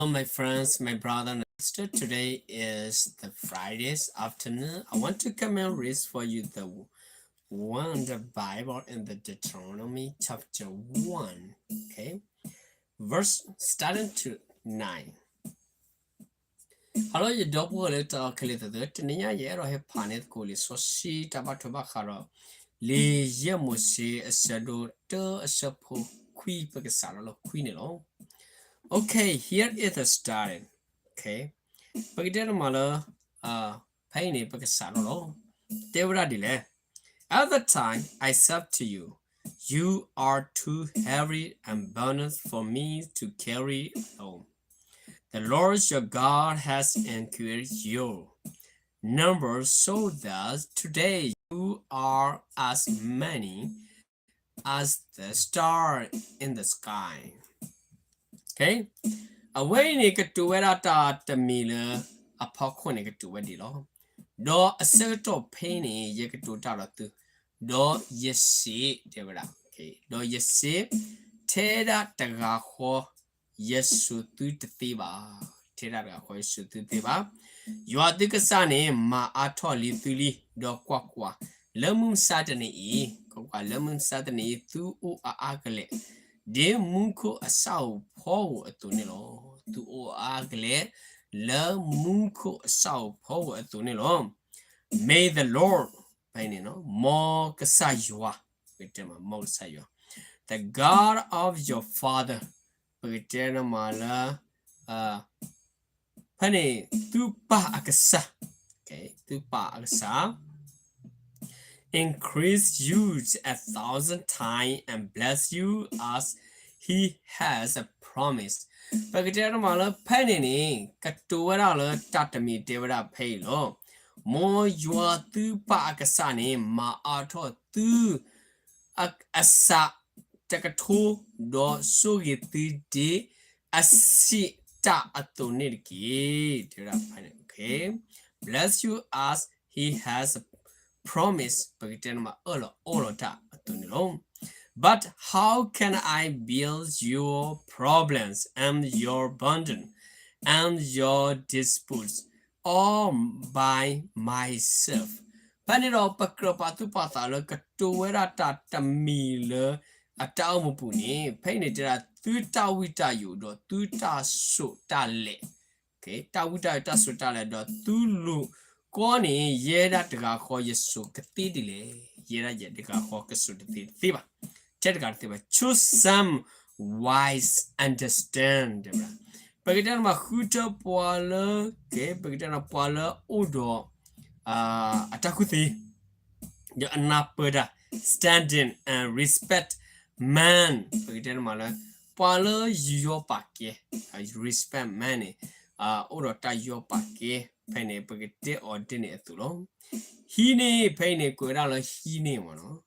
Hello, my friends, my brother and sister. Today is the Friday's afternoon. I want to come and read for you the one, the Bible in the Deuteronomy chapter one, okay, verse starting to nine. Hello, ယဒီပုၢ်ဝဲၢ်လၢတၢ်ခဲလၢာ်သ့ၣ်ဧၢ, တနံၤညါယအဲၣ်ဒိးဟဲဖးန့ၢ်သကိးလံာ်စီဆှံတၢ်ဘၣ်ထွဲဘၣ်ဃးဒီး လံာ်ယဲၢ်မိၤၡ့အဆၢဒိၣ်တၢအဆၢဖိခွံ ပကစးထီၣ်လၢခွံန့ၣ်လီၤ. Okay, here is the starting. Okay, ပကတဲတမးလၢ ဖဲအံၤန့ၣ် ပကစးထီၣ်လီၤ. တဲဝဲဒၣ်ဒ်လဲၣ်. At the time I said to you, you are too heavy and burden for me to carry alone. The Lord your God has increased your number so that today you are as many as the star in the sky. Okay, အဝဲအံၤန့ၣ် ကတိၤဝဲဒၣ်တၢ်တမံၤလၢအဖီခိၣ်န့ၣ် ကတိၤဝဲဒ်လီၤ. ဒီးအဆၢကတီၢ်ဖဲန့ၣ် ယကတိၤတၢ်ဒီးသု, ဒီးယစံး, တဲဝဲဒၣ်, okay, ဒီးယစံး, ထဲဒၣ်တဂၤဃီ ယစိာ်သုတသ့ဘၣ်. ထဲဒၣ်တဂၤဃီ ယစိာ်သုတသ့ဘၣ်. ယွၤသုကစၢ်န့ၣ် မၤအါထီၣ်လံသုလံ, ဒီးကွၢ်ကွၢ်, လၢမုၢ်မဆါတနံၤအံၤ, ကွၢ်ကွၢ်, လၢမုၢ်မဆါတနံၤအံၤ သုအိၣ်အါအါကလဲာ်, ဒ်မူခိၣ်အဆၣ်ဧိၤဖီဧိၤအသိးန့ၣ်လီၤ. သုအိၣ်အါအါကလဲာ်, လၢမူခိၣ်အဆၣ်ဧိၤဖီဧိၤအသိးန့ၣ်လီၤ. May the Lord, ဖဲအံၤန့ၣ်, မ်ကစၢ်ယွၤ, ပကတဲမး မ်ကစၢ်ယွၤ, the God of your father, ပကတဲမးလၢ ဖဲန့ၣ် သုပၢ်အကစၢ်, okay, သုပၢ်အကစၢ် increase you a thousand times and bless you as he has promised. ပကတဲမးလၢ ဖဲန့ၣ်န့ၣ် ကတိၤဝဲဒၣ်လၢတၢ်တမံၤတဲဝဲဒၣ်ဖဲအံၤလီၤ. မ်ယွၤသုပၢ်အကစၢ်န့ၣ် မၤအါထီၣ်သု အစးတကထိ, ဒီးဆိၣ်ဂ့ၤသုဒ်အဆံးတၢ်အသိးန့ၣ်တက့ၢ်. တဲဝဲဒၣ်ဖဲန့ၣ်, okay, bless you as he has promised, ပကတဲမး အၢၣ်လီၤအီလီၤတၢ်အသိးန့ၣ်လီၤ. But how can I bear your problems and your burden and your disputes all by myself? ဖဲန့ၣ်ဒီး ပကြၢးပာ်သူၣ်ပာ်သးလၢကတိၤဝဲဒၣ်တၢ်တမံၤလၢအတၢ်အိၣ်မူပူၤန့ၣ်, ဖဲအံၤန့ၣ်တဲဒၣ် သုတၢ်ဝံတၢ်ယိးဒီးသုတၢ်စိာ်တၢ်လဲၤ, okay, တၢ်ဝံတၢ်ယိးတၢ်စိာ်တၢ်လဲၤ ဒီးသုလိၤကိးန့ၣ် ယဲဒၣ်တဂၤဃီယစိာ်ကသ့ဒ်လဲၣ်. ယဲဒၣ်ယဲတဂၤဃီကစိာ်တသ့တသ့ဘၣ်. ထဲတဂၤတသ့ဘၣ်. Choose some wise understand, တဲဝဲဒၣ်. ပကတဲမး ဃုထၢပှၤလၢ, okay, ပကတဲမး ပှၤလၢအိၣ်ဒီး အတၢ်ကူၣ်သ့ ဒီးအနၢ်ပၢၢ်တၢ်, standing and respect man, ပကတဲမးလၢ ပှၤလၢယူးယီၣ်ပာ်ကဲ, respect man န့ၣ် အိၣ်ဒီးတၢ်ယူးယီၣ်ပာ်ကဲ, ဖဲန့ၣ် ပကတဲအီၤဒ်န့ၣ်အသိးလီၤ. ဟံးန့ၢ်, ဖဲအံၤန့ၣ် ကွဲးဝဲဒၣ်လၢဟံးန့ၢ်မ့ၢ်နီၤ.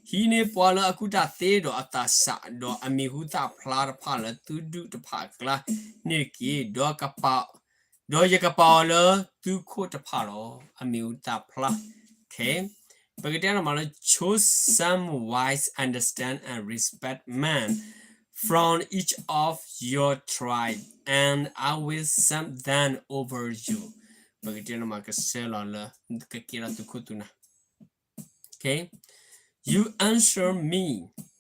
ဟံးန့ၢ်ပှၤလၢအကူၣ်တၢ်သ့ဒီးအသးစး, ဒီးအမံၤဟူသၣ်ဖျါတဖၣ်လၢသုဒူၣ်တဖၣ်အကျါန့ၣ်တက့ၢ်. ဒီးကပာ် ဒီးယကပာ်အီၤလၢသုခိၣ်တဖၣ်လီၤ. အမံၤဟူသၣ်ဖျါ, okay, ပကတဲန့ၣ်မးလၢ choose some wise, understand and respect man from each of your tribe, and I will set them over you. ပကတဲန့ၣ်မး ကဆှၢလီၤလၢ ကကဲထီၣ်သုခိၣ်သုနၢ် Okay, you answer me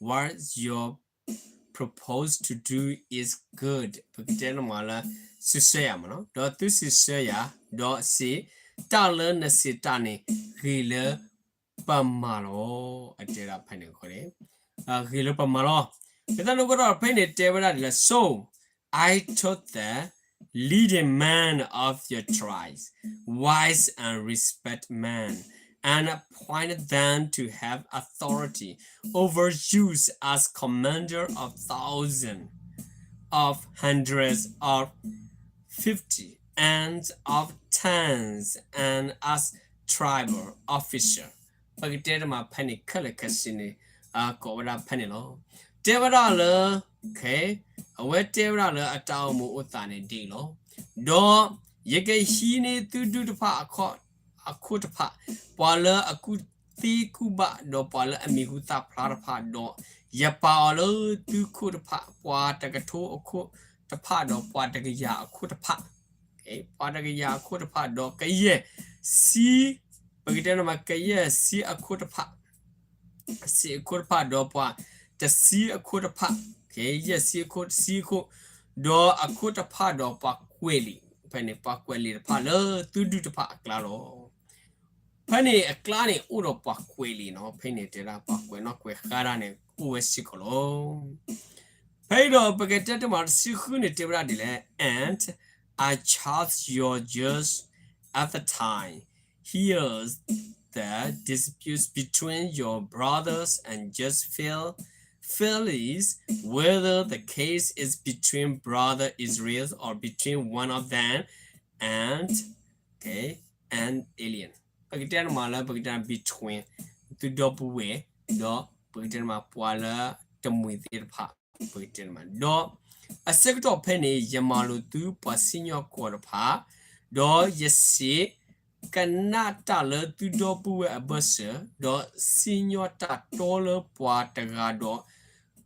what your propose to do is good. ပကတဲန့ၣ်မးလၢ စံးဆၢယၤမ့ၢ်နီၤ, ဒီးသုစံးဆၢယၤ, ဒီးစံး, တၢ်လၢနစံးတၢ်န့ၣ် ဂ့ၤလၢပမၤလီၤ. အတဲဒၣ်ဖဲန့ၣ်အဃိန့ၣ် ဂ့ၤလၢပမၤလီၤ. ပသးနုကထီၣ်ဖဲန့ၣ်တဲဝဲဒၣ်ဒ်လဲၣ်, So I took the leading men of your tribes, wise and respect men, and appointed them to have authority over you as commander of thousands, of hundreds, of fifty, and of tens, and as tribal officer. ပကတဲတမးဖဲန့ၣ် ခဲလၢာ်ခဲဆ့န့ၣ် ကိးဝဲဒၣ်ဖဲန့ၣ်လီၤ. တဲဝဲဒၣ်လၢ အဝဲတဲဝဲဒၣ်လၢအတၢ်အိၣ်မူအိၣ်သးန့ၣ်ဒ်အံၤလီၤ. ဒီးယကဟံးန့ၢ်သုဒူၣ်တဖၣ် အခိၣ်တဖၣ်, ပှၤလၢအကူၣ်သ့ကူၣ်ဘၣ် ဒီးပှၤလၢအမံၤဟူသၣ်ဖျါတဖၣ်, ဒီးယပာ်အီၤလၢသုခိၣ်တဖၣ်, ပှၤတကထိအခိၣ် တဖၣ်ဒီးပှၤတကယၤအခိၣ်တဖၣ်, ပှၤတကယၤအခိၣ်တဖၣ်ဒီးကယဲၢ်ဆံ, ပကတဲန့ၣ်မး ကယဲၢ်ဆံအခိၣ်တဖၣ်, ဆံအခိၣ်တဖၣ်ဒီးပှၤတဆံအခိၣ်တဖၣ်, ယဲၢ်ဆံအခိၣ် တဆံအခိၣ်, ဒီးအခိၣ်တဖၣ်ဒီးပှၤကွဲးလံာ်, ဖဲန့ၣ် ပှၤကွဲးလံာ်တဖၣ်လၢသူဒူၣ်တဖၣ်အကျါလီၤ. ဖဲန့ၣ်အကျါန့ၣ် အိၣ်ဒီးပှၤကွဲးလံာ်နီၤ, ဖဲန့ၣ်တဲဒၣ်ပှၤကွဲးနီၣ်ကွဲးဃါတၢ်န့ၣ် အိၣ်ဝဲစ့ၢ်ကီးလီၤ. ဖဲအံၤဒီးပကတဲတမးတဆံဃုန့ၣ် တဲဝဲဒၣ်ဒ်လဲၣ်, and I charge your judge at the time, hear the disputes between your brothers and judge fair, fairly whether the case is between brother Israel or between one of them and, okay, an alien. ပကတဲတမးလၢပကတဲ between သုဒီပုၢ်ဝဲၢ် ဒီးပကတဲတမးပှၤလၢတမှံၤသ့ၣ်တဖၣ် ပကတဲတမး ဒီးအဆၢကတီၢ်ဖဲန့ၣ် ယမၤလိာ်သုပှၤစံၣ်ညီၣ်ကွီၢ်တဖၣ်, ဒီးယစံး ကနၣ်တၢ်လၢသုဒီပုၢ်ဝဲၢ်အဘၢၣ်စၢၤ, ဒီးစံၣ်ညီၣ်တၢ်တီလၢပှၤတဂၤဒီး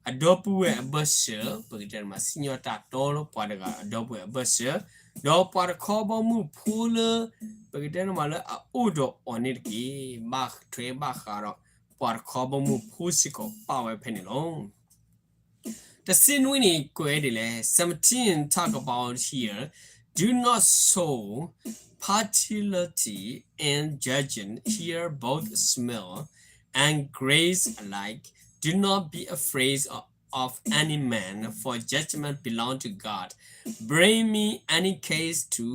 အဒီပုၢ်ဝဲၢ်အဘၢၣ်စၢၤ, ပကတဲတမး စံၣ်ညီၣ်တၢ်တီလၢပှၤတဂၤအဒီပုၢ်ဝဲၢ်အဘၢၣ်စၢၤ, ဒီးပှၤတခီဘီမုၢ်ဖိလၢ ပကတဲတမးလၢအအိၣ်ဒီးအီၤန့ၣ်တက့ၢ်. ဘၣ်ထွဲဘၣ်ဃးဒီးပှၤတခီဘီမုၢ်ဖိစ့ၢ်ကီးပာ်ဝဲဖဲန့ၣ်လီၤ. တဆံနွံန့ၣ် ကွဲးဒ်လဲၣ်, seventeen talk about here, do not show partiality in judging, hear both smell and grace alike. Do not be afraid of, of any man, for judgment belong to God. Bring me any case to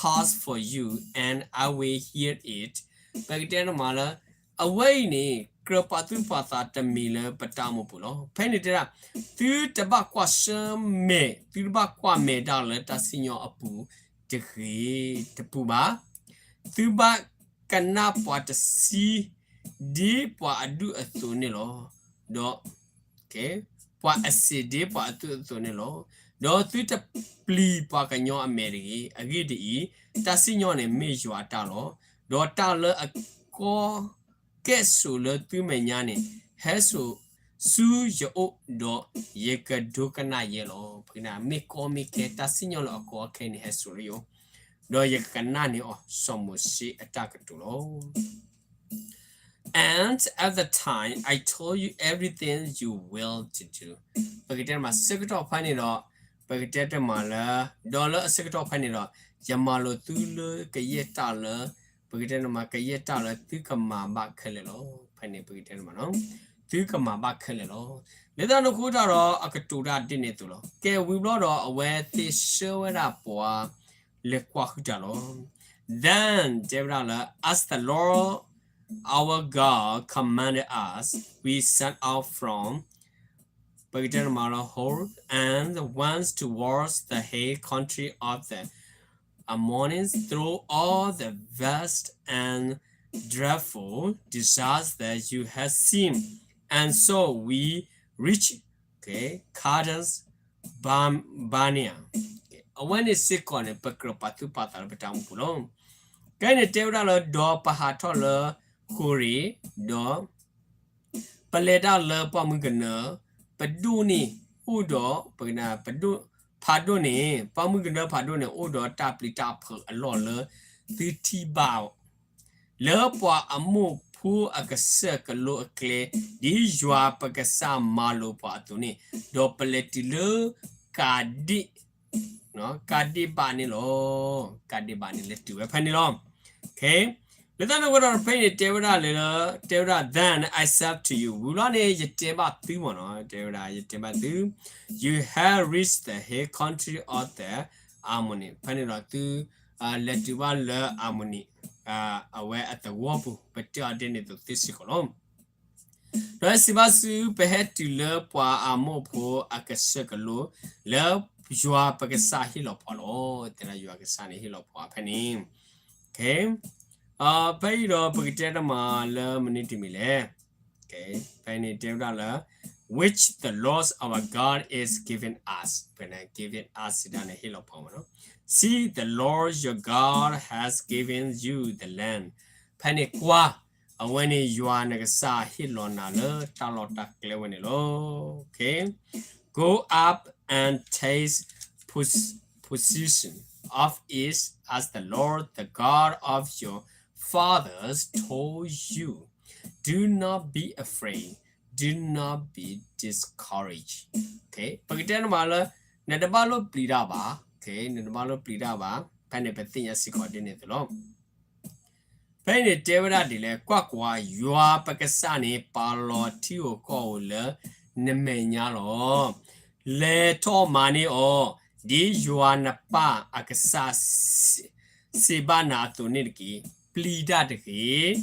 house for you, and I will hear it. ပကတဲတမးလၢ အဝဲအံၤန့ၣ် ကြၢးပာ်သူၣ်ပာ်သးတမံၤလၢပတၢ်အိၣ်မူပူၤလီၤ. ဖဲန့ၣ်တဲဒၣ် သုတဘၣ်ကွၢ်ဆၢၣ်မဲာ်, သုတဘၣ်ကွၢ်မဲာ်တၢ်လၢတၢ်စံၣ်ညီၣ်အပူၤတဂ့ၤ, တပူၤဘၣ်. သုဘၣ်ကနၣ်ပှၤတဆံ ဒ်ပှၤအဒူၣ်အသိးန့ၣ်လီၤ. ဒီး ပှၤအစ့းဒ်ပှၤအဒူၣ်အသိးန့ၣ်လီၤ. ဒီးသုတပျံၤပှၤကညီအမဲာ်တဂ့ၤ. အဂ့ၢ်ဒ်အံၤ, တၢ်စံၣ်ညီၣ်န့ၣ် မ့ၢ်ယွၤအတၢ်လီၤ. ဒီးတၢ်လၢအကီကဲၣ်ဆိးလၢသုမဲာ်ညါန့ၣ် ဟဲစိာ်ဆူယအိၣ်, ဒီးယကဒိကနၣ်ယဲလီၤ. ပကတဲ မ့ၢ်ကီမ့ၢ်ခဲ တၢ်စံၣ်ညီၣ်လၢအကီအခဲန့ၣ် ဟဲစိာ်လၢယအိၣ်, ဒီးယကကနၣ်န့ၢ်အီၤ စီၤမိၤၡ့အတၢ်ကတိၤလီၤ. And at the time I told you everything you will to do. ပကတဲတမး ဆၢကတီၢ်ဖဲန့ၣ်ဒီး ပကတဲတမးလၢ ဒီးလၢအဆၢကတီၢ်ဖဲန့ၣ်ဒီး ယမၤလိာ်သုလၢကယဲၢ်တၢ်လၢ ပကတဲတမး ကယဲၢ်တၢ်လၢသုကမၤဘၣ်ခဲလၢာ်လီၤ. ဖဲန့ၣ် ပကတဲတမး သုကမၤဘၣ်ခဲလၢာ်လီၤ. လၢတၢ်န့ၣ်အဃိတၢ်ဒီး အကတိၤတၢ်ဒ်န့ၣ်အသိးလီၤ. ကဲဝံၤဘျီဒီး အဝဲသ့ၣ်ဆှၢဝဲဒၣ်ပှၤ လဲၤကွၢ်ဟုၣ်တၢ်လီၤ. Then တဲဝဲဒၣ်လၢ as the Lord our God commanded us, we set out from ပကတဲတမးလၢ Horeb and went towards the hill country of the Ammonites through all the vast and dreadful disaster you have seen. And so we reached, okay, Kadesh Barnea. အဝဲန့ၣ်စ့ၢ်ကီးန့ၣ် ပကြၢးပာ်သူၣ်ပာ်သးလၢပတၢ်အိၣ်မူပူၤလီၤ. ကဲန့ၣ်တဲဝဲဒၣ်လၢ ဒီးပဟးထီၣ်လၢဃိၤရ့ၣ်, ဒီး ပလဲၤတၢ်လၢပှၢ်မုၢ်ကနၢ, ပဒိၣ်န့ၣ်အိၣ်ဒီး ပကနၣ် ပဒိၣ် ဖးဒိၣ်န့ၣ် ပှၢ်မုၢ်ကနၢဖးဒိၣ်န့ၣ် အိၣ်ဒီးတၢ်ပျံၤတၢ်ဖုးအလီၢ်လၢသုထံၣ်ဘၣ် လၢပှၤအမိၣ်ဖိအကစၢၢ်ကလိအကျဲ, ဒ်ယွၤပကစၢ်မၤလိာ်ပှၤအသိးန့ၣ်, ဒီးပလဲၤတုၤလၢ ကၤဒ့ၣ် ကၤဒ့ၣ်ဘးန့ၣ်လီၤ. ကၤဒ့ၣ်ဘးန့ၣ် လဲၤတုၤဝဲဖဲန့ၣ်လီၤ. လၢတၢ်န့ၣ်အဃိဒီးဖဲန့ၣ်တဲဝဲဒၣ်လၢ တဲဝဲဒၣ် then I said to you, ဝံၤလီၤန့ၣ် ယတဲဘၣ်သုမ့ၢ်နီၤ, တဲဝဲဒၣ် ယတဲဘၣ်သု, you have reached the hill country of the Ammonites, ဖဲန့ၣ်ဒီးသု လဲၤတုၤဘၣ်လၢ Ammonites အဝဲအသဝီပူၤ, ပတဲအီၤဒ်န့ၣ်အသိးသ့စ့ၢ်ကီးလီၤ. ဒီးစံးဘၣ်ဆူ ပဟဲတုၤလၢပှၤအမိၣ်ဖိအကစၢၢ်ကလိ လၢယွၤပကစၢ်ဟ့ၣ်လီၤပှၤလီၤ. တဲဒၣ်ယွၤကစၢ်န့ၣ်ဟ့ၣ်လီၤပှၤဖဲန့ၣ်. ဖဲအံၤဒီးပကတဲတမးလၢမနုၤတမံၤလဲၣ်. ဖဲန့ၣ်တဲဝဲဒၣ်လၢ which the Lord our God is giving us, ဖဲန့ၣ် giving us ဒၣ်န့ၣ်ဟ့ၣ်လီၤပှၤမ့ၢ်နီၤ. See, the Lord your God has given you the land. ဖဲန့ၣ်ကွၢ် အဝဲန့ၣ်ယွၤနကစၢ်ဟ့ၣ်လီၤနၤလၢတၢ်လီၢ်တၢ်ကျဲဝဲန့ၣ်လီၤ. Go up and take possession of it as the Lord, the God of your fathers, told you. Do not be afraid. Do not be discouraged. Okay, ပကတဲန့ၣ်မးလၢ နတဘၣ်လိၣ်ပျံၤတၢ်ဘၣ်. Okay, နတဘၣ်လိၣ်ပျံၤတၢ်ဘၣ်. ဖဲန့ၣ်ပသ့ၣ်ညါစ့ၢ်ကီးဒ်န့ၣ်အသိးလီၤ. ဖဲအံၤန့ၣ်တဲဝဲဒၣ်ဒ်လဲၣ်, ကွၢ်ကွၢ်, ယွၤပကစၢ်န့ၣ် ပာ်လီၤထံဧိၤကီၢ်ဧိၤလၢနမဲာ်ညါလီၤ. လဲၤထီၣ်မၤန့ၢ်အီၤ, ဒ်ယွၤနပၢ်အကစၢ် စံးဘၣ်နၤအသိးန့ၣ်တက့ၢ်. ပျံၤတၢ်တဂ့ၤ, ဒီး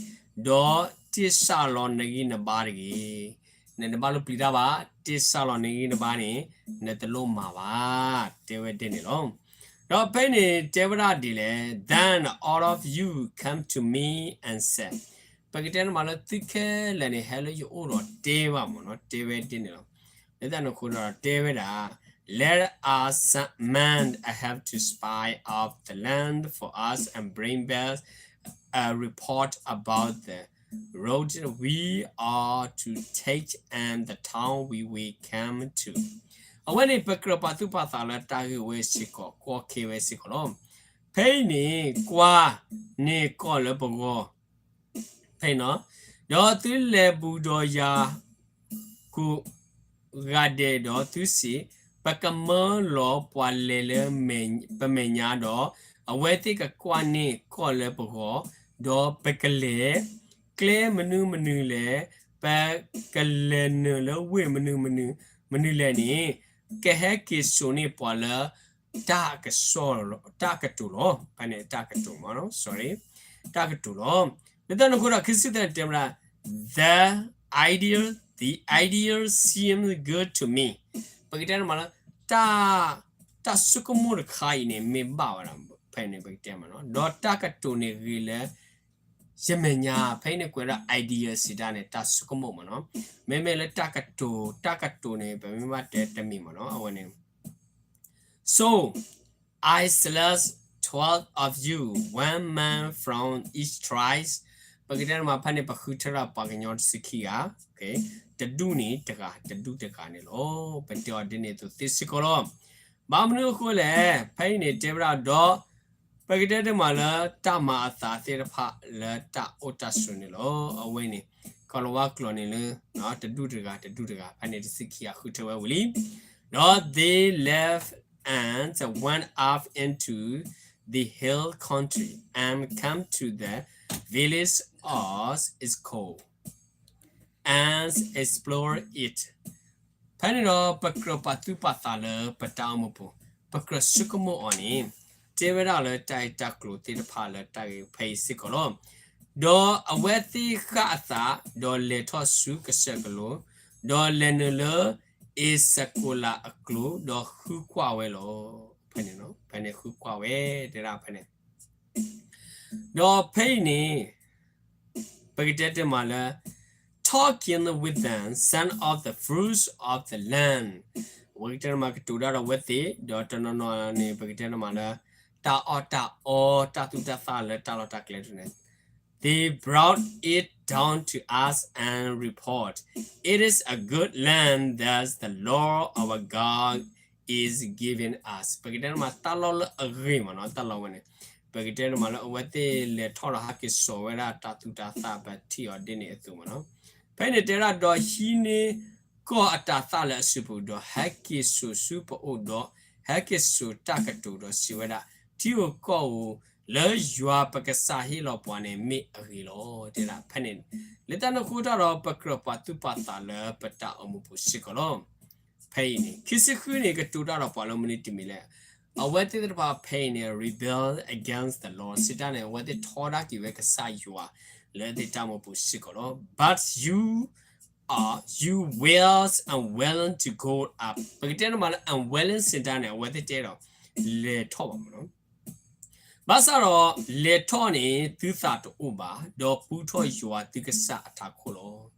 တ့ၢ်စၢ်လီၤနဂံၢ်နဘါတဂ့ၤ. နတဘၣ်လိၣ်ပျံၤတၢ်ဘၣ်, တ့ၢ်စၢ်လီၤနဂံၢ်နဘါန့ၣ် နတလိၣ်မၤဘၣ်, တဲဝဲဒ်န့ၣ်လီၤ. ဒီးဖဲအံၤန့ၣ်တဲဝဲဒၣ်ဒ်လဲၣ်, Then all of you come to me and said, ပကတဲန့ၣ်မးလၢသုခဲလၢာ်န့ၣ် ဟဲလၢယအိၣ်ဒီးတဲဘၣ်မးနီၤ, တဲဝဲဒ်န့ၣ်လီၤ. လၢတၢ်န့ၣ်အဃိဒီးတဲဝဲဒၣ်, Let us send men ahead to spy out the land for us and bring back a report about the road we are to take and the town we will come to. အဝဲန့ၣ် ပကြၢးပာ်သူၣ်ပာ်သးလၢတၢ်ဂ့ၢ်ဝဲစ့ၢ်ကီး ကွီၢ်ခဲဝဲစ့ၢ်ကီးလီၤ. ဖဲအံၤန့ၣ် ကွၢ်န့ၢ်ကီၢ်လၢပဂီၢ်, ဖဲအံၤ, ဒီးသုလဲၤဘူးဒီးယၤ ကိးဂၤဒဲးဒီးသုစံး, ပကမၢလီၤပှၤလဲၤလၢပမဲာ်ညါဒီး, အဝဲသ့ၣ်ကကွၢ်န့ၢ်ကီၢ်လၢပဂီၢ်, ဒီးပကလဲၤ, ကျဲမနုၤမနုၤလဲၣ်, ပကလဲၤနုာ်လၢဝ့ၢ်မနုၤမနုၤလဲၣ်န့ၣ်, ကဟဲက့ၤစိာ်န့ၢ်ပှၤလၢ တၢ်ကစီၣ်, တၢ်ကတိၤလီၤ. ဖဲန့ၣ်တၢ်ကတိၤမးနီၤ, sorry, တၢ်ကတိၤလီၤ. လၢတၢ်န့ၣ်အဃိဒီး ခံဆံသၢန့ၣ်တဲဝဲဒၣ်, The idea, the idea seems good to me. ပကတဲန့ၣ်မးလၢ တၢ်, တၢ်ဆိကမိၣ်တခါအံၤန့ၣ် မ့ၢ်ဘၣ်ဝဲဒၣ်, ဖဲန့ၣ်ပကတဲမးနီၤ, ဒီးတၢ်ကတိၤန့ၣ်ဂ့ၤလၢ ယမဲာ်ညါ, ဖဲအံၤန့ၣ်ကွဲးဒၣ် idea စံးတၢ်န့ၣ် တၢ်ဆိကမိၣ်မးနီၤ, မ့မ့ၢ်လၢတၢ်ကတိၤ, တၢ်ကတိၤန့ၣ် ပမ့ၢ်ဘၣ်တဲတမံၤမးနီၤ, အဝဲန့ၣ် So I select twelve of you, one man from each tribe. ပကတဲန့ၣ်မး ဖဲန့ၣ် ပဃုထၢထီၣ်ပှၤကညီတဆံခံဂၤ, တဒူၣ်န့ၣ်တဂၤ, တဒူၣ်တဂၤန့ၣ်လီၤ. ပတဲအီၤဒ်န့ၣ်အသိးသ့စ့ၢ်ကီးလီၤ. ဘၣ်မနုၤအဃိလဲၣ်, ဖဲအံၤန့ၣ်တဲဝဲဒၣ်ဒီး ပကတဲတမးလၢတၢ်မၤအသးသ့ၣ်တဖၣ်လၢတၢ်အိၣ်တၢ်ဆိးန့ၣ်လီၤ. အဝဲန့ၣ် ကီၤလၤဝါကျိာ်န့ၣ်လၢ တဒူၣ်တဂၤ, တဒူၣ်တဂၤ, ဖဲန့ၣ်တဆံခံဂၤဃုထၢဝဲဝံၤလံ. ဒီး they left and went up into the hill country and came to the village of Eshcol and explored it. ဖဲန့ၣ်ဒီး ပကြၢးပာ်သူၣ်ပာ်သးလၢပတၢ်အိၣ်မူပူၤ, ပကြၢးဆိကမိၣ်အီၤန့ၣ်, တဲဝဲဒၣ်လၢတၢ်ဂ့ၢ်တၢ်ကျိၤသ့ၣ်တဖၣ်လၢတၢ်ဂ့ၢ်ဖဲအံၤစ့ၢ်ကီးလီၤ. ဒီးအဝဲသ့ၣ်ဃၣ်အသး, ဒီးလဲၤထီၣ်ဆူကစၢၢ်ကလိၤ, ဒီးလဲၤနုာ်လၢ အ့ၣ်စကိၤလးအကျိၤ, ဒီးဃုကွၢ်ဝဲလီၤ. ဖဲန့ၣ်, ဖဲန့ၣ်ဃုကွၢ်ဝဲ, တဲဒၣ်ဖဲန့ၣ် ဒီးဖဲအံၤန့ၣ် ပကတဲတမးလၢ talking with them, some of the fruits of the land. အဝဲကတဲတမးကတိၤတၢ်ဒီးအဝဲသ့ၣ်, ဒီးတနီၤနီၤန့ၣ် ပကတဲတမးလၢ တၢ်အီၣ်တၢ်အီ, တၢ်သူၣ်တၢ်သၣ်လၢတၢ်လီၢ်တၢ်ကျဲတဖၣ်န့ၣ်, they brought it down to us and report, it is a good land that the Lord our God is giving us. ပကတဲတမးတၢ်လီၢ်လၢအဂ့ၤမးနီၤ, တၢ်လီၢ်ဝဲန့ၣ် ပကတဲတမးလၢအဝဲသ့ၣ်လဲၤထီၣ်ဒီးဟဲက့ၤစိာ်ဝဲဒၣ်တၢ်သူၣ်တၢ်သၣ် ပထံၣ်အီၤဒ်န့ၣ်အသိးမးနီၤ. ဖဲန့ၣ်တဲဒၣ်ဒီးဟံးန့ၢ်ကီၢ်အတၤသၣ်လၢအစုပူၤ, ဒီးဟဲက့ၤစိာ်ဆူပအိၣ်ဒီး ဟဲက့ၤစိာ်တၢ်ကတိၤဒီးစံးဝဲဒၣ်, ထံဧိၤကီၢ်ဧိၤလၢယွၤပကစၢ်ဟ့ၣ်လီၤပှၤန့ၣ်မ့ၢ်အဂ့ၤလီၤ. တဲဒၣ်ဖဲန့ၣ် လၢတၢ်န့ၣ်အဃိတၢ်ဒီး ပကြၢးပာ်သူၣ်ပာ်သးလၢပတၢ်အိၣ်မူပူၤစ့ၢ်ကီးလီၤ. ဖဲအံၤန့ၣ် ခံဆံဃုန့ၣ် ကတိၤတၢ်ဒီးပှၤလၢမနုၤတမံၤလဲၣ်. အဝဲသ့ၣ်တဖၣ်ဖဲအံၤန့ၣ် rebel against the Lord စံးတၢ်န့ၣ် အဝဲသ့ၣ်ထီဒါက့ၤဝဲကစၢ်ယွၤလၢအသ့ၣ်တၢ်အိၣ်မူပူၤစ့ၢ်ကီးလီၤ. But you are, you were unwilling to go up. ပကတဲန့ၣ်မးလၢ unwilling စံးတၢ်န့ၣ် အဝဲသ့ၣ်တဲဒီး လဲၤထီၣ်ဘၣ်မးနီၤ. ဘၣ်ဆၣ်ဒီး လဲၤထီၣ်န့ၣ် သုသးတအိၣ်ဘၣ်, ဒီးပူထီၣ်ယွၤသုကစၢ်အထးခိၣ်လီၤ.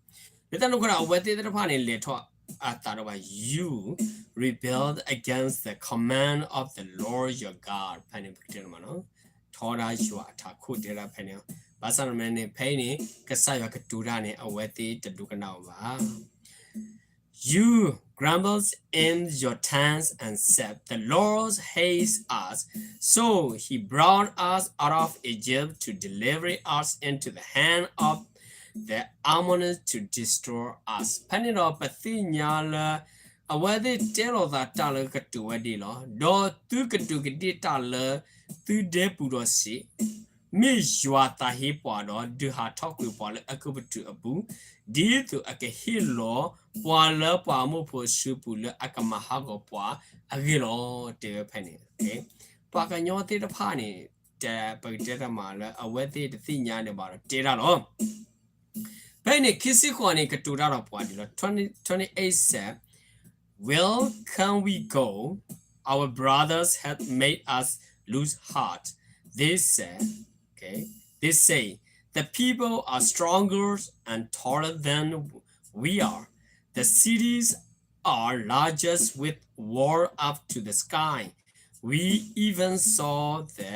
လၢတၢ်န့ၣ်အဃိဒီး အဝဲသ့ၣ်သ့ၣ်တဖၣ်န့ၣ် လဲၤထီၣ်အသးဒီးဘၣ်, you rebelled against the command of the Lord your God ဖဲန့ၣ်ပကတဲန့ၣ်မးနီၤ, ထီဒါယွၤအထးခိၣ်တဲဒၣ်ဖဲန့ၣ်, ဘၣ်ဆၣ်ဒီးမ့ၢ်န့ၣ် ဖဲအံၤန့ၣ် ကစၢ်ယွၤကတိၤတၢ်န့ၣ် အဝဲသ့ၣ်တဒိကနၣ်အီၤဘၣ်. You grumbled in your tents and said, The Lord hates us, so he brought us out of Egypt to deliver us into the hand of the Ammonites to destroy us. ဖဲန့ၣ်ဒီးပသ့ၣ်ညါလၢ အဝဲသ့ၣ်တဲလိာ်သးတၢ်လၢကတိၤဝဲဒ်အံၤလီၤ. ဒီးသုကတိၤကဒ့ၣ်တၢ်လၢသုဒဲပူၤဒီးစံး, မ့ၢ်ယွၤသးဟ့ပှၤဒီး ဒုးဟးထီၣ်ကွံာ်ပှၤလၢအဲၤကူပတူးအပူၤ, ဒ်သိးအကဟ့ၣ်လီၤပှၤလၢပှၤအမိၣ်ဖိအစုပူၤလၢအကမၤဟးဂီၤပှၤအဂ့ၢ်လီၤ တဲဝဲဖဲန့ၣ်. ပှၤကညီသ့ၣ်တဖၣ်န့ၣ် ပကတဲတမးလၢအဝဲသ့ၣ်တသ့ၣ်ညါဒံးဘၣ်ဒီးတဲတၢ်လီၤ. ဖဲန့ၣ်ခံဆံဃိးန့ၣ် ကတိၤတၢ်ဒီးပှၤဒ်လီၤ. Twenty, twenty-eight said, Where can we go? Our brothers have made us lose heart. They said, okay, they say, The people are stronger and taller than we are. The cities are largest with wall up to the sky. We even saw the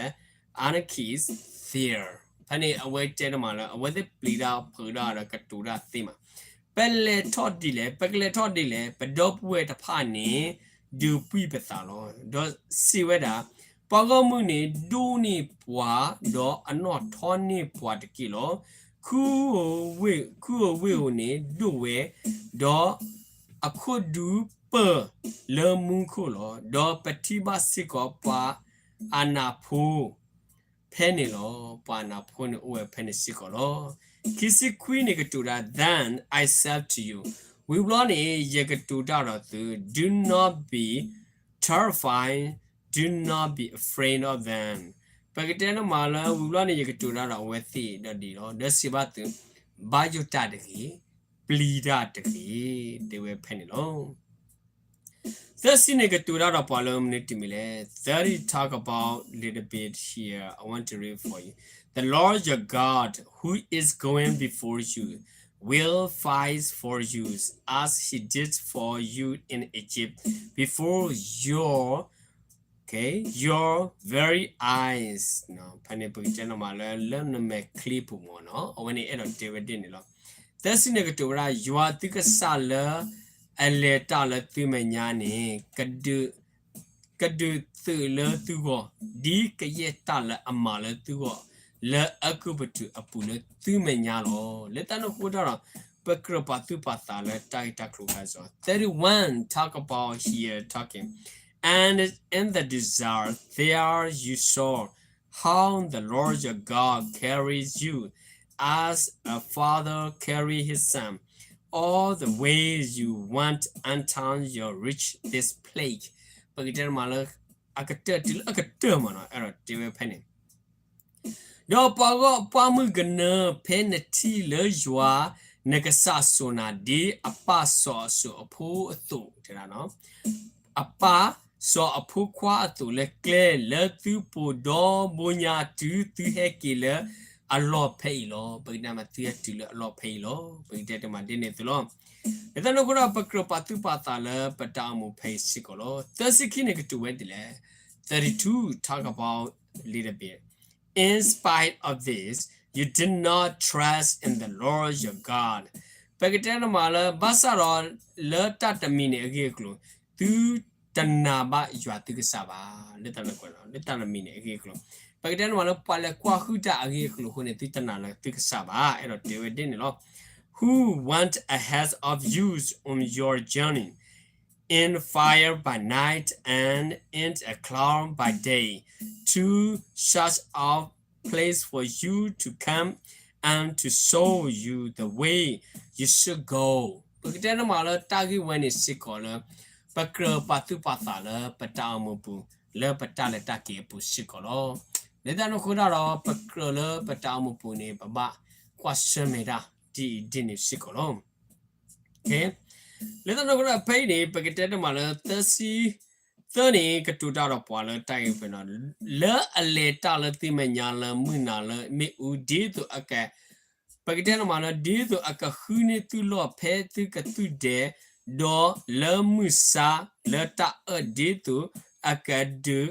Anakims there. ဖဲန့ၣ်အဝဲတဲတမးလၢ အဝဲသ့ၣ်ပျံၤတၢ်ဖုးတၢ်ဒီးကတိၤတၢ်သ့မး, ပလဲၤထီၣ်ဒ်လဲၣ်, ပကလဲၤထီၣ်ဒ်လဲၣ်, ပဒီပုၢ်ဝဲၢ်တဖၣ်န့ၣ် ဒုးပှံၢ်ပသးလီၤ. ဒီးစံးဝဲဒၣ်, ပှၤဂီၢ်မုၢ်န့ၣ်ဒိၣ်န့ၢ်ပှၤ, ဒီးအနီၣ်ထီန့ၢ်ပှၤတက့ၢ်လီၤ. ခူ, ခူဧိၤဝ့ၢ်ဧိၤန့ၣ်ဒိၣ်ဝဲ, ဒီးအခိၣ်ဒူပၢၢ်လၢမူခိၣ်လီၤ. ဒီးပထံၣ်ဘၣ်စ့ၢ်ကီးပှၤအနးဖိ ဖဲန့ၣ်လီၤ. ပှၤအနးဖိန့ၣ်အိၣ်ဝဲဖဲန့ၣ်စ့ၢ်ကီးလီၤ. ခံဆံခွံန့ၣ်ကတိၤတၢ်, Then I said to you, ဝံၤဘျီန့ၣ် ယကတိၤတၢ်ဒီးသု, Do not be terrified, do not be afraid of them. ပကတဲတမးလၢ ဝံၤဘျီန့ၣ် ယကတိၤတၢ်ဒီးအဝဲသ့ၣ်ဒီးဒ်လီၤ. ဒီးစံးဘၣ်သု, ဘၣ်ယိၣ်တၢ်တဂ့ၤ, ပျံၤတၢ်တဂ့ၤ, တဲဝဲဖဲန့ၣ်လီၤ. Thirty န့ၣ်ကတိၤတၢ်ဒီးပှၤလၢမနုၤတမံၤလဲၣ်. Thirty talk about little bit here. I want to read for you. The Lord your God, who is going before you, will fight for you as he did for you in Egypt, before your, okay, your very eyes. ဖဲန့ၣ်ပကတဲနီၣ်မးလၢ လၢနမဲာ်ချံပူၤမ့ၢ်နီၣ်, အဝဲန့ၣ်အဲၣ်ဒိးတဲဝဲဒ်န့ၣ်လီၤ. Thirty န့ၣ်ကတိၤဝဲဒၣ် ယွၤသုကစၢ်လၢ အလဲၤတၢ်လၢသုမဲာ်ညါန့ၣ် ကဒုးသုးလၢသုဂီၢ်, ဒ်ကယဲၢ်တၢ်လၢအမၤလၢသုဂီၢ် လၢအဲၤကူပတူးအပူၤလၢသုမဲာ်ညါလီၤ. လၢတၢ်န့ၣ်အဃိတၢ်ဒီး ပကြၢးပာ်သူၣ်ပာ်သးလၢတၢ်ဂ့ၢ်တၢ်ကျိၤခါစီ. Thirty-one talk about here talking. And in the desert there you saw how the Lord your God carried you as a father carry his son all the way you went until you reach this place. ပကတဲမးလၢ အကတၢၢ်တုၤလၢအကတၢၢ်မ့ၢ်နီၣ်, အဲၣ်ဒိးတဲဝဲဖဲန့ၣ် ဒီးပှၤဂီၢ်ပှၢ်မုၢ်ကနၢ ဖဲနထံၣ်လၢယွၤနကစၢ်စိာ်နၤ ဒ်အပၢ်စီၤအၤစိၤအဖိအသိး, တဲဒၣ် အပၢ်စီၤအဖိခွါအသိး လၢကျဲလၢသုပိာ်ဒီဘိညါတုၤသုဟဲက့ၤလၢအလီၢ်ဖဲအံၤလီၤ. ပကတဲမးသုဟဲတုၤလၢအလီၢ်ဖဲအံၤလီၤ. ပကတဲတမးဒ်န့ၣ်အသိးလီၤ. လၢတၢ်န့ၣ်အဃိဒီး ပကြၢးပာ်သူၣ်ပာ်သးလၢပတၢ်အိၣ်မူဖဲအံၤစ့ၢ်ကီးလီၤ. သၢဆံခံန့ၣ်ကတိၤဝဲဒ်လဲၣ်. Thirty-two talk about little bit. In spite of this, you did not trust in the Lord your God. ပကတဲတမးလၢ ဘၣ်ဆၣ်ဒီးလၢတၢ်တမံၤန့ၣ်အဂ့ၢ်အကျိၤ သုတနာ်ဘၣ်ယွၤသုကစၢ်ဘၣ်. လၢတၢ်န့ၣ်ကွဲးလီၤ လၢတၢ်တမံၤန့ၣ်အဂ့ၢ်အကျိၤ ပကတဲတမးလၢ ပှၤလဲၤကွၢ်ဟုၣ်တၢ်အဂ့ၢ်အကျိၤအဃိန့ၣ် သုတနာ်လၢသုကစၢ်ဘၣ်. အဲၣ်ဒိးတဲဝဲဒ်န့ၣ်လီၤ. Who went ahead of you on your journey in fire by night and in a cloud by day, to search out place for you to come and to show you the way you should go. ပကတဲတမးလၢတၢ်ဂ့ၢ်ဝဲန့ၣ်စ့ၢ်ကီးလၢ ပကြၢးပာ်သူၣ်ပာ်သးလၢပတၢ်အိၣ်မူပူၤ လၢပတၢ်လဲၤတၢ်က့ၤအပူၤစ့ၢ်ကီးလီၤ. လၢတၢ်န့ၣ်အဃိတၢ်ဒီး ပကြၢးလၢပတၢ်အိၣ်မူပူၤန့ၣ် ပဘၣ်ကွၢ်ဆၢၣ်မဲာ်တၢ်ဒ်အံၤဒ်န့ၣ်စ့ၢ်ကီးလီၤ. လၢတၢ်န့ၣ်အဃိဒီးဖဲအံၤန့ၣ် ပကတဲတမးလၢ သၢဆံသၢန့ၣ် ကတိၤတၢ်ဒီးပှၤလၢတၢ်ဂ့ၢ်ဖဲန့ၣ် လၢအလဲၤတၢ်လၢသုမဲာ်ညါလၢမုၢ်နၤလၢမ့ၣ်အူ ဒ်သိးအက ပကတဲတမးလၢ ဒ်သိးအကဃုန့ၢ်သုလီၢ်ဖဲသုကသုၣ်ဒဲး, ဒီးလၢမုၢ်ဆါလၢတၢ်အၢၣ် ဒ်သိးအကဒုး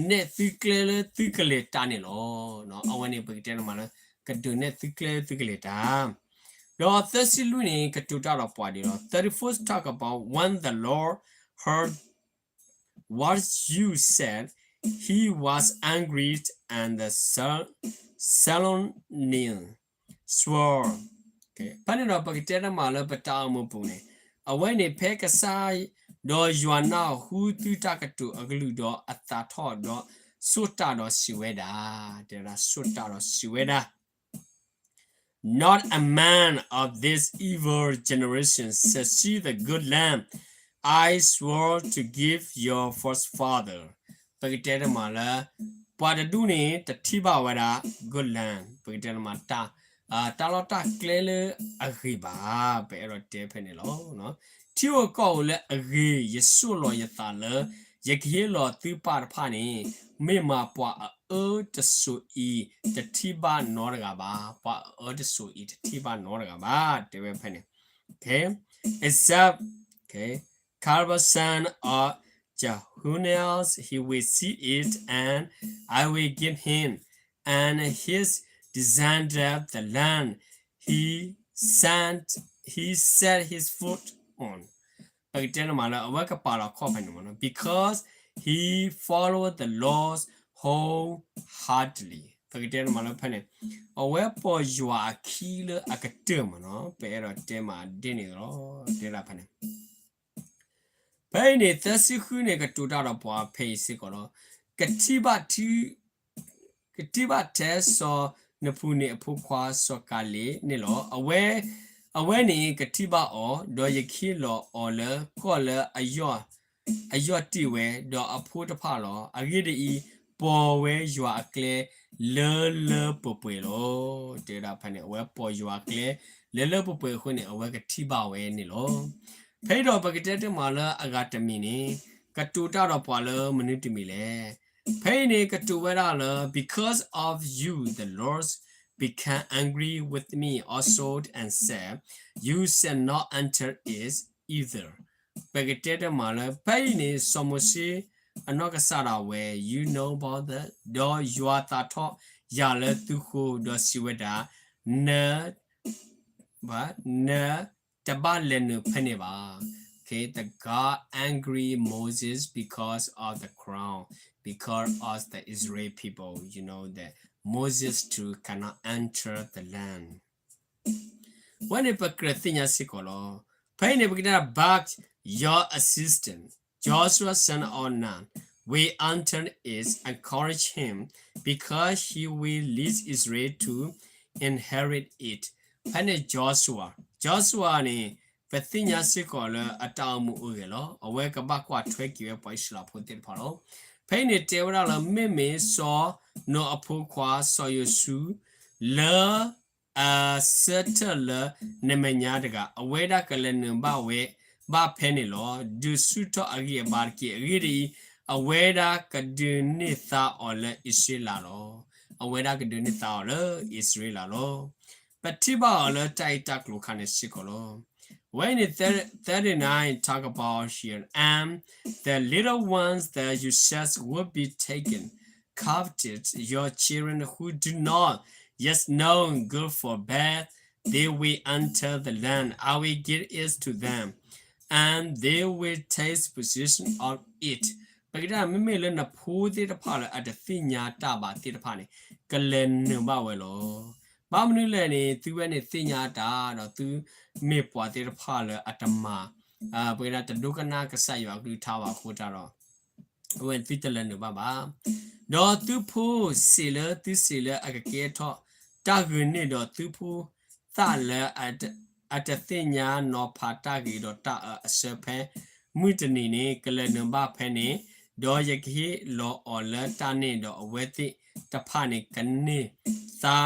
နဲၣ်သုကျဲလၢသုကလဲၤတၢ်န့ၣ်လီၤ. အဝဲန့ၣ်ပကတဲတမးလၢ ကဒုးနဲၣ်သုကျဲလၢသုကလဲၤတၢ် ဒီးသၢဆံလွံၢ်န့ၣ် ကတိၤတၢ်ဒီးပှၤဒ်လီၤ. Thirty-first talk about when the Lord heard what you said, he was angry and the Sidonians swore. ဖဲန့ၣ်ဒီးပကတဲတမးလၢပတၢ်အိၣ်မူပူၤန့ၣ်, အဝဲန့ၣ်ဖဲကစၢ် ဒီးယွၤနၢ်ဟူသုတၢ်ကတိၤအကလုၢ်ဒီးအသးထီၣ်ဒီး ဆိၣ်တၢ်ဒီးစံးဝဲဒၣ်, တဲဒၣ်ဆိၣ်တၢ်ဒီးစံးဝဲဒၣ် Not a man of this evil generation shall see the good land I swore to give your forefather. ပကတဲတမးလၢ ပှၤတဒူၣ်န့ၣ် တထံၣ်ဘၣ်ဝဲဒၣ် good land, ပကတဲတမး တၢ်လီၢ်တၢ်ကျဲလၢအဂ့ၤဘၣ်, ပအဲၣ်ဒိးတဲဖဲန့ၣ်လီၤ. ထံဧိၤကီၢ်ဧိၤလၢအဂ့ၤ ယဆိၣ်လီၤယသးလၢ ယကဟ့ၣ်လီၤသုပၢ်တဖၣ်န့ၣ်, မ့ၢ်မးပှၤအအၢတစိၤအံၤ တထံၣ်ဘၣ်နီတဂၤဘၣ်, ပှၤအအၢတစိၤအံၤတထံၣ်ဘၣ်နီတဂၤဘၣ်, တဲဝဲဖဲန့ၣ်. Okay, except, okay, Caleb son of Jephunneh, he will see it, and I will give him and his descendants the land he sent, he set his foot on. ပကတဲတမးလၢ အဝဲကပာ်လီၤခီၣ်ဖဲန့ၣ်မ့ၢ်နီၤ, because he followed the laws wholeheartedly. ပကတဲတမးလၢဖဲန့ၣ် အဝဲပိာ်ယွၤအခံလၢအကတၢၢ်မ့ၢ်နီၤ, ပအဲၣ်ဒိးတဲမးဒ်န့ၣ်လီၤ, တဲဒၣ်ဖဲန့ၣ်. ဖဲအံၤန့ၣ် သၢဆံဃုန့ၣ် ကတိၤတၢ်ဒီးပှၤဖဲအံၤစ့ၢ်ကီးလီၤ. ကထံၣ်ဘၣ် ကထံၣ်ဘၣ်ထဲစီၤနဖူန့ၣ်အဖိခွါစီၤကၤလ့းန့ၣ်လီၤ. အဝဲ, အဝဲန့ၣ်ကထံၣ်ဘၣ်အီၤ, ဒီးယကဟ့ၣ်လီၤအီၤလၢကီၢ်လၢအယီၢ်တ့ၢ်ဝဲ, ဒီးအဖိတဖၣ်လီၤ. အဂ့ၢ်ဒ်အံၤ, ပိာ်ဝဲယွၤအကျဲလၢလၢပှဲၤပှဲၤလီၤ, တဲဒၣ်ဖဲန့ၣ် အဝဲပိာ်ယွၤအကျဲလၢလၢပှဲၤပှဲၤအဃိန့ၣ် အဝဲကထံၣ်ဘၣ်ဝဲန့ၣ်လီၤ. ဖဲအံၤဒီးပကတဲတမးလၢအဂၤတမံၤန့ၣ် ကတိၤတၢ်ဒီးပှၤလၢမနုၤတမံၤလဲၣ်. ဖဲအံၤန့ၣ် ကတိၤဝဲဒၣ်လၢ because of you the Lord became angry with me also and said, you shall not enter it either. ပကတဲတမးလၢ ဖဲအံၤန့ၣ် စီၤမိၤၡ့အနီၢ်ကစၢ်ဒၣ်ဝဲ you know about that, ဒီးယွၤသးထီၣ်ယၤလၢသုဃိ ဒီးစံးဝဲဒၣ်, န နတဘၣ်လဲၤနုာ်ဖဲန့ၣ်ဘၣ်. Okay, the God angry Moses because of the crown, because of the Israel people, you know that Moses too cannot enter the land. ဝဲန့ၣ်ပကြၢးသ့ၣ်ညါစ့ၢ်ကီးလီၤ. ဖဲအံၤန့ၣ် ပကတဲ but your assistant, Joshua son of Nun, will enter it, encourage him, because he will lead Israel to inherit it. ဖဲန့ၣ် Joshua, Joshua န့ၣ် ပသ့ၣ်ညါစ့ၢ်ကီးလၢအတၢ်အိၣ်မူအိၣ်ဂဲၤလီၤ. အဝဲကဘၣ်ကွၢ်ထွဲက့ၤဝဲပှၤအံၣ်စရ့လးဖိသ့ၣ်တဖၣ်လီၤ. ဖဲအံၤန့ၣ်တဲဝဲဒၣ်လၢ မ့မ့ၢ်စီၤနိအဖိခွါစီၤယိၤၡူ လၢ အဆၢထၢၣ်လၢနမဲာ်ညါတဂၤ, အဝဲဒၣ်ကလဲၤနုာ်ဘၣ်ဝဲဘၣ်ဖဲန့ၣ်လီၤ. ဒုးဆူၣ်ထီၣ်အဂံၢ်အဘါတက့ၢ်. အဂ့ၢ်ဒ်အံၤ, အဝဲဒၣ်ကဒုးန့ၢ်သါအီၤလၢအံၣ်စရ့လးလီၤ. အဝဲဒၣ်ကဒုးန့ၢ်သါအီၤလၢအံၣ်စရ့လးလီၤ. ပထံၣ်ဘၣ်အီၤလၢတၢ်အံၤတၢ်ကျိၤခါန့ၣ်စ့ၢ်ကီးလီၤ. ဝဲန့ၣ် thirty-nine talk about here, and the little ones that you said would be taken captive, your children who do not yet know good for bad, they will enter the land I will give it to them, and they will take possession of it. ပကတဲ မ့မ့ၢ်လၢနဖိသ့ၣ်တဖၣ်လၢအတသ့ၣ်ညါတၢ်ဘၣ်သ့ၣ်တဖၣ်န့ၣ် ကလဲၤနုာ်ဘၣ်ဝဲလီၤ. ဘၣ်မနုၤလဲၣ်န့ၣ် သုဝဲန့ၣ်သ့ၣ်ညါတၢ်ဒီးသုမ့ၢ်ပှၤသ့ၣ်တဖၣ်လၢအတမၤ, ပကတဲတဒိကနၣ်ကစၢ်ယွၤအကလုၢ်ကထါဘၣ်အဃိတၢ်ဒီး အဝဲသုတလဲၤနုာ်ဘၣ်ဘၣ်. ဒီးသုဖိစံးလၢသုစံးလၢအကကဲထီၣ်တၢ်ဂ့ၤန့ၣ်ဒီး သုဖိသၣ်လၢအတသ့ၣ်ညါနီၤဖးတၢ်ဂ့ၤဒီးတၢ်အၢအဆၢဖဲ မုၢ်တနံၤန့ၣ် ကလဲၤနုာ်ဘၣ်ဖဲန့ၣ်, ဒီးယကဟ့ၣ်လီၤအီၤလၢတၢ်န့ၣ်ဒီး အဝဲသ့ၣ်တဖၣ်န့ၣ်ကန့ၢ်သါ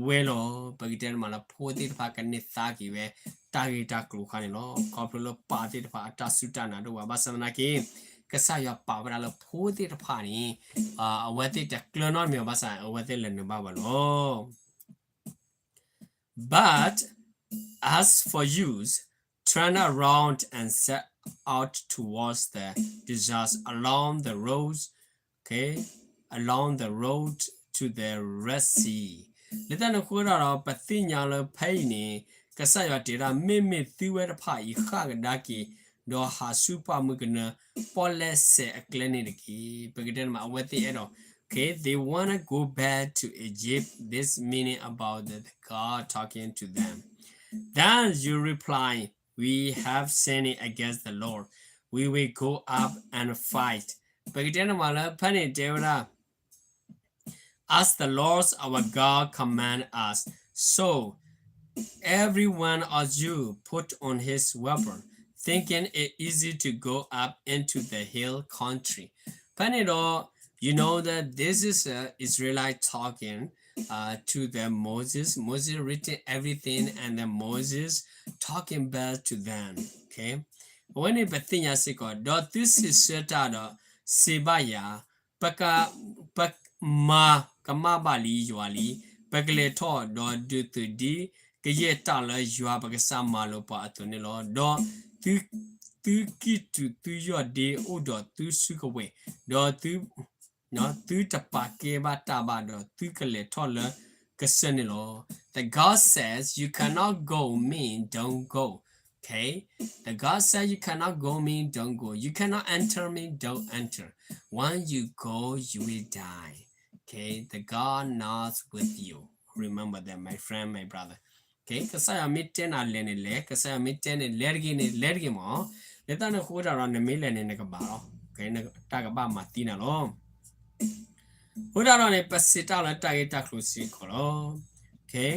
ဝဲလီၤ. ပကတဲတမးလၢဖိသ့ၣ်တဖၣ်ကန့ၢ်သါက့ၤဝဲတၢ်ဂ့ၢ်တၢ်ကျိၤခါန့ၣ်လီၤ. ခီဖျိလၢပၢ်သ့ၣ်တဖၣ်အတၢ်စူၢ်တၢ်နာ်ဒိၣ်ဘၣ်. ဘၣ်ဆၣ်သနာ်က့ ကစၢ်ယွၤပာ်ဝဲဒၣ်လၢဖိသ့ၣ်တဖၣ်န့ၣ် အဝဲသ့ၣ်တကျၢၤနီတမံၤဘၣ်ဆၣ် အဝဲသ့ၣ်လဲၤနုာ်ဘၣ်ဝဲလီၤ. But as for you, turn around and set out towards the desert along the road, okay, along the road to the Red Sea. လၢတၢ်န့ၣ်အဃိဒီး ပသ့ၣ်ညါလၢဖဲအံၤန့ၣ် ကစၢ်ယွၤတဲဒၣ် မ့မ့ၢ်သုဝဲတဖၣ်အံၤ ဃၣ်ကဒါက့ၤ ဒီးဟးဆူပှၢ်မုၢ်ကနၢ ပီၣ်လဲၣ်စဲးအကျဲန့ၣ်တက့ၢ်. ပကတဲန့ၣ်မး အဝဲသ့ၣ်အဲၣ်ဒိး, okay, they wanna go back to Egypt. This meaning about the, the God talking to them. Then you reply, we have sinned against the Lord. We will go up and fight. ပကတဲန့ၣ်မးလၢဖဲန့ၣ်တဲဝဲဒၣ် as the Lord our God command us. So every one of you put on his weapon, thinking it easy to go up into the hill country. ဖဲန့ၣ်ဒီး you know that this is a Israelite talking uh, to the Moses. Moses written everything and then Moses talking back to them. Okay. အဝဲန့ၣ်ပသ့ၣ်ညါစ့ၢ်ကီး ဒီးသုစံးဆၢတၢ်ဒီး စံးဘၣ်ယၤ, ပက, ပမၤကမၣ်ဘၣ်လံယွၤလံ, ပကလဲၤထီၣ်ဒီးဒုးသုးဒ် ကယဲၢ်တၢ်လၢယွၤပကစၢ်မၤလိာ်ပှၤအသိးန့ၣ်လီၤ. ဒီးသု, သုကံၢ်တူာ်သုယီၢ်ဒ့အိၣ်ဒီးသုစုကဝဲၤ, ဒီးသု, သုတပာ်ကဲဘၣ်တၢ်ဘၣ်ဒီး သုကလဲၤထီၣ်လၢကစၢၢ်န့ၣ်လီၤ. The God says, you cannot go, mean don't go. Okay? The God says, you cannot go, mean don't go. You cannot enter, mean don't enter. When you go, you will die. Okay? The God not with you. Remember that, my friend, my brother. Okay? ကစၢ်ယွၤမ့ၢ်တဲနၤလဲၤန့ၣ်လဲၤ, ကစၢ်ယွၤမ့ၢ်တဲန့ၣ်လဲၤတဂ့ၤန့ၣ် လဲၤတဂ့ၤမး. လၢတၢ်န့ၣ်အဃိတၢ်ဒီး နမ့ၢ်လဲၤန့ၣ် နကဘၣ်လီၤ. Okay? တၢ်ကဘၣ်မၤသံနၤလီၤ. အဃိတၢ်ဒီးန့ၣ် ပစံးတၢ်လၢတၢ်ဂ့ၢ်တၢ်ကျိၤစ့ၢ်ကီးလီၤ. Okay?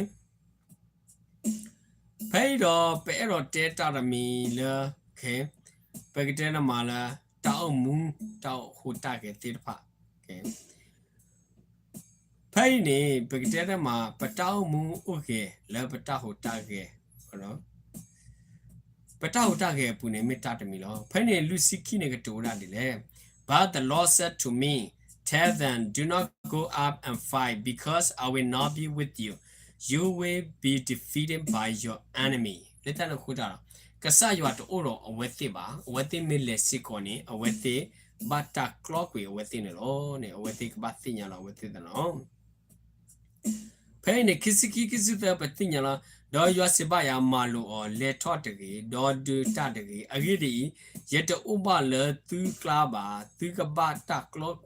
ဖဲအံၤဒီး ပအဲၣ်ဒိးတဲတၢ်တမံၤလၢ, okay, ပကတဲတမးလၢ တၢ်အိၣ်မူ တၢ်ဟူးတၢ်ဂဲၤသ့ၣ်တဖၣ်. Okay? ဖဲအံၤန့ၣ် ပကတဲတမး ပတၢ်အိၣ်မူအိၣ်ဂဲၤ လၢပတၢ်ဟူးတၢ်ဂဲၤ ပတၢ်ဟူးတၢ်ဂဲၤအပူၤန့ၣ် မ့ၢ်တၢ်တမံၤလီၤ. ဖဲန့ၣ်လွံၢ်ဆံခံန့ၣ် ကတိၤဝဲဒၣ်ဒ်လဲၣ်. But the Lord said to me, tell them, do not go up and fight, because I will not be with you. You will be defeated by your enemy. လၢတၢ်န့ၣ်အဃိတၢ်ဒီး ကစၢ်ယွၤတအိၣ်ဒီးအဝဲသ့ၣ်ဘၣ်. အဝဲသ့ၣ်မ့ၢ်လဲၤစ့ၢ်ကီးန့ၣ် အဝဲသ့ၣ်ဘၣ်တၢ်ကျီကွံာ်အဝဲသ့ၣ်န့ၣ်လီၤန့ၣ် အဝဲသ့ၣ်ကဘၣ်သ့ၣ်ညါလီၤအဝဲသ့ၣ်သနီၤ. ဖဲအံၤန့ၣ် ခံဆံခံ ခံဆံသၢ ပသ့ၣ်ညါလီၤ. ဒီးယွၤစံးဘၣ်ယၤ, မၤလိာ်အီၤ, လဲၤထီၣ်တဂ့ၤ, ဒီးဒုးတၢ်တဂ့ၤ. အဂ့ၢ်ဒ်အံၤ, ယတအိၣ်ဘၣ်လၢသုကျါဘၣ်. သုကဘၣ်တၢ်ကျီကွံာ်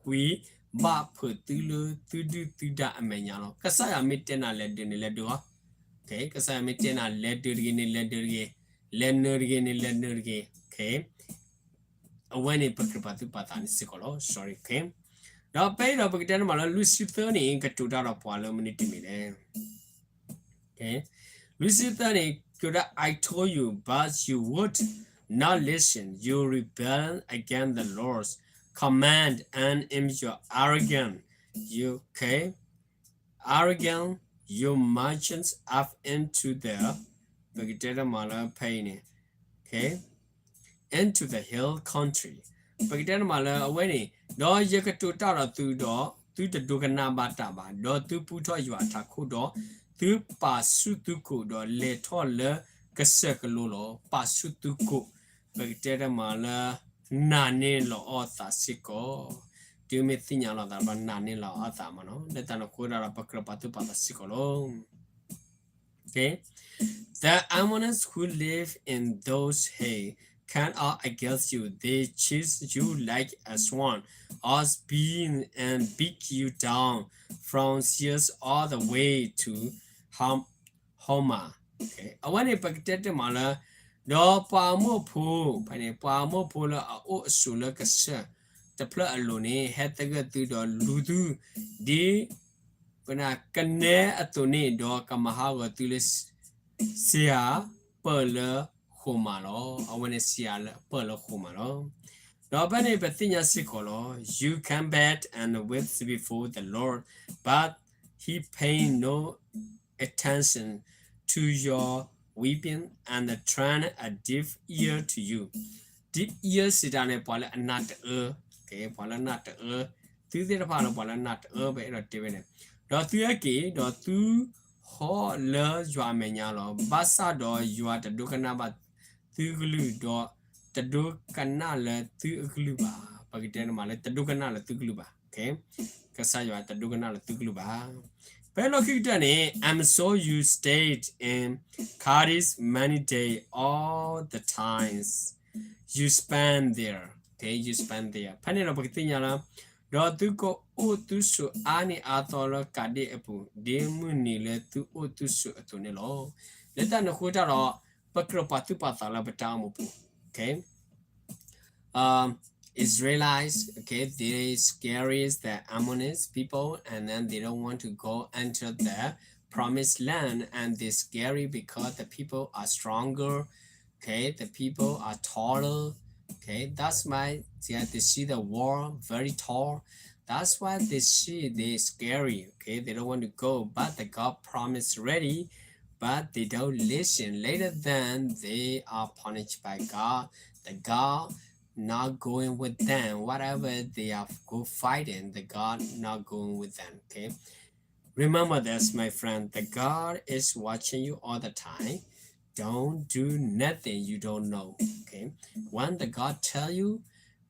ဘၣ်ဖုးသုလၢသုဒုၣ်သုဒါအမဲာ်ညါလီၤ. ကစၢ်ယွၤမ့ၢ်တဲနၤလဲၤဒုးန့ၣ် လဲၤဒုးလီၤ. Okay? ကစၢ်ယွၤမ့ၢ်တဲနၤလဲၤဒုးတဂ့ၤန့ၣ် လဲၤဒုးတဂ့ၤ, လဲၤနုာ်တဂ့ၤန့ၣ် လဲၤနုာ်တဂ့ၤ. Okay? အဝဲန့ၣ် ပကြၢးပာ်သူၣ်ပာ်သးန့ၣ်စ့ၢ်ကီးလီၤ. Sorry, okay? ဒီးဖဲအံၤဒီး ပကတဲန့ၣ်မးလၢ လွံၢ်ဆံသၢန့ၣ် ကတိၤတၢ်ဒီးပှၤလၢမနုၤတမံၤလဲၣ်. Okay? လွံၢ်ဆံသၢန့ၣ် ကတိၤတၢ်, I told you, but you would not listen. You rebel against the Lord's command, and in your arrogance, you, okay? Arrogant, you marched up into the, ပကတဲတမးလၢဖဲအံၤန့ၣ်, okay, into the hill country. ပကတဲတမးလၢအဝဲန့ၣ်, ဒီးယကတိၤတၢ်ဒီးသုဒီး, သုတဒိကနၣ်ဘၣ်တၢ်ဘၣ်, ဒီးသုပူထီၣ်ယွၤအထးခိၣ်ဒီး, သုပာ်ဆူၣ်သုကိာ်ဒီး လဲၤထီၣ်လၢကစၢၢ်ကလိလီၤ. ပာ်ဆူၣ်သုကိာ်, ပကတဲတမးလၢ နာ်န့ၢ်လီၤအီၣ်သးစ့ၢ်ကီး, တုၤမ့ၢ်သ့ၣ်ညါလီၤသးဒီးနာ်န့ၢ်လီၤအီၣ်သးမးနီၤ, လၢတၢ်န့ၣ်အဃိဒၣ်ဒီး ပကြၢးပာ်သူၣ်ပာ်သးစ့ၢ်ကီးလီၤ. Okay? The Ammonites who live in those hills came out against you. They chased you like a swarm of bees and beat you down from Seir all the way to Ham-, Hormah. Okay? အဝဲန့ၣ် ပကတဲတမးလၢ, ဒီးပှၤအမိၣ်ဖိ, ဖဲန့ၣ် ပှၤအမိၣ်ဖိလၢအအိၣ်အဆိးလၢကစၢၢ်တဖျၢၣ်အလိၤန့ၣ် ဟဲသဂၢၢ်သုဒီးလူၤသု ဒ် ပနၢ်ကနဲအသိးန့ၣ်, ဒီးကမၤဟးဂီၤသုလၢ စ့ၤယၤပၢၢ်လၢဃိာ်မးလီၤ. အဝဲန့ၣ် စ့ၤယၤပၢၢ်လၢဃိာ်မးလီၤ. ဒီးဖဲန့ၣ် ပသ့ၣ်ညါစ့ၢ်ကီးလီၤ. You came back and wept before the Lord, but he paid no attention to your weeping and turned a deaf ear to you. Deaf ear စံးတၢ်န့ၣ် ပှၤလၢအနၢ်တအၢ, okay, ပှၤလၢနၢ်တအၢ, သုသ့ၣ်တဖၣ်လၢပှၤလၢနၢ်တအၢ ပအဲၣ်ဒိးတဲဝဲန့ၣ်, ဒီးသုဟဲက့ၤ, ဒီးသုဟီၣ်လၢယွၤအမဲာ်ညါလီၤ. ဘၣ်ဆၣ်ဒီးယွၤတဒိကနၣ်ဘၣ်သုကလုၢ်, ဒီးတဒိကနၣ်လၢသုအကလုၢ်ဘၣ်. ပကတဲန့ၣ်မးလၢတဒိကနၣ်လၢသုကလုၢ်ဘၣ်. Okay? ကစၢ်ယွၤတဒိကနၣ်လၢသုကလုၢ်ဘၣ်. ဖဲလီၢ်ခံကတၢၢ်န့ၣ် I'm sure you stayed in Cardiff many days, all the times you spend there. Okay, you spend there. ဖဲန့ၣ်ဒီးပကသ့ၣ်ညါလၢ ဒီးသုကအိၣ်သုဆိးအါနံၣ်အါသီလၢကၤဒ့ၣ်အပူၤ ဒ်မုၢ်နံၤလၢသုအိၣ်သုဆိးအသိးန့ၣ်လီၤ. လၢတၢ်န့ၣ်အဃိတၢ်ဒီး ပကြၢးပာ်သူၣ်ပာ်သးလၢပတၢ်အိၣ်မူပူၤ. Okay. Um, Israelites, okay, they scary the Ammonites people, and then they don't want to go enter the promised land, and they scary because the people are stronger, okay, the people are taller, okay, that's why they, they see the wall very tall, that's why they see they scary, okay, they don't want to go, but the God promised ready, but they don't listen. Later then they are punished by God. The God not going with them. Whatever they are go fighting, the God not going with them. Okay. Remember this, my friend. The God is watching you all the time. Don't do nothing you don't know. Okay. When the God tell you,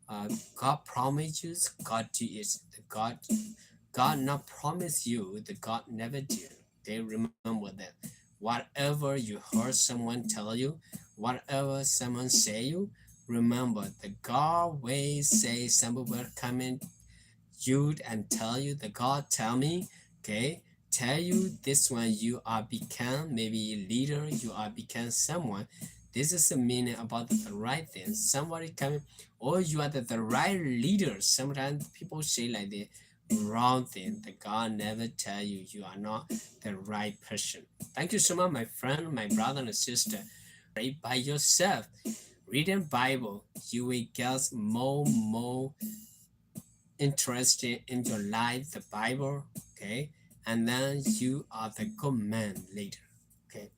uh, God promise you, God do it. The God, God not promise you. The God never do. Okay, remember that. Whatever you heard someone tell you, whatever someone say you, remember the God will say somebody will come in you and tell you, the God tell me, okay, tell you this one you are become maybe leader, you are become someone. This is the meaning about the, the right thing. Somebody coming, or you are the, the right leader. Sometimes people say like this, wrong thing. The God never tell you you are not the right person. Thank you so much, my friend, my brother and sister. Read by yourself. Reading Bible, you will get more, more interested in your life, the Bible, okay? And then you are the good man later, okay?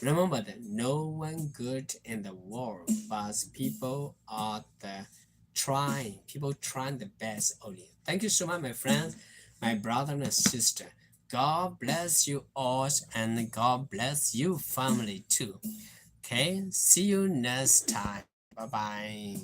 Remember that no one good in the world, but people are the trying, people trying the best only. Thank you so much, my friends, my brother and sister. God bless you all, and God bless you family too. Okay, see you next time. Bye bye.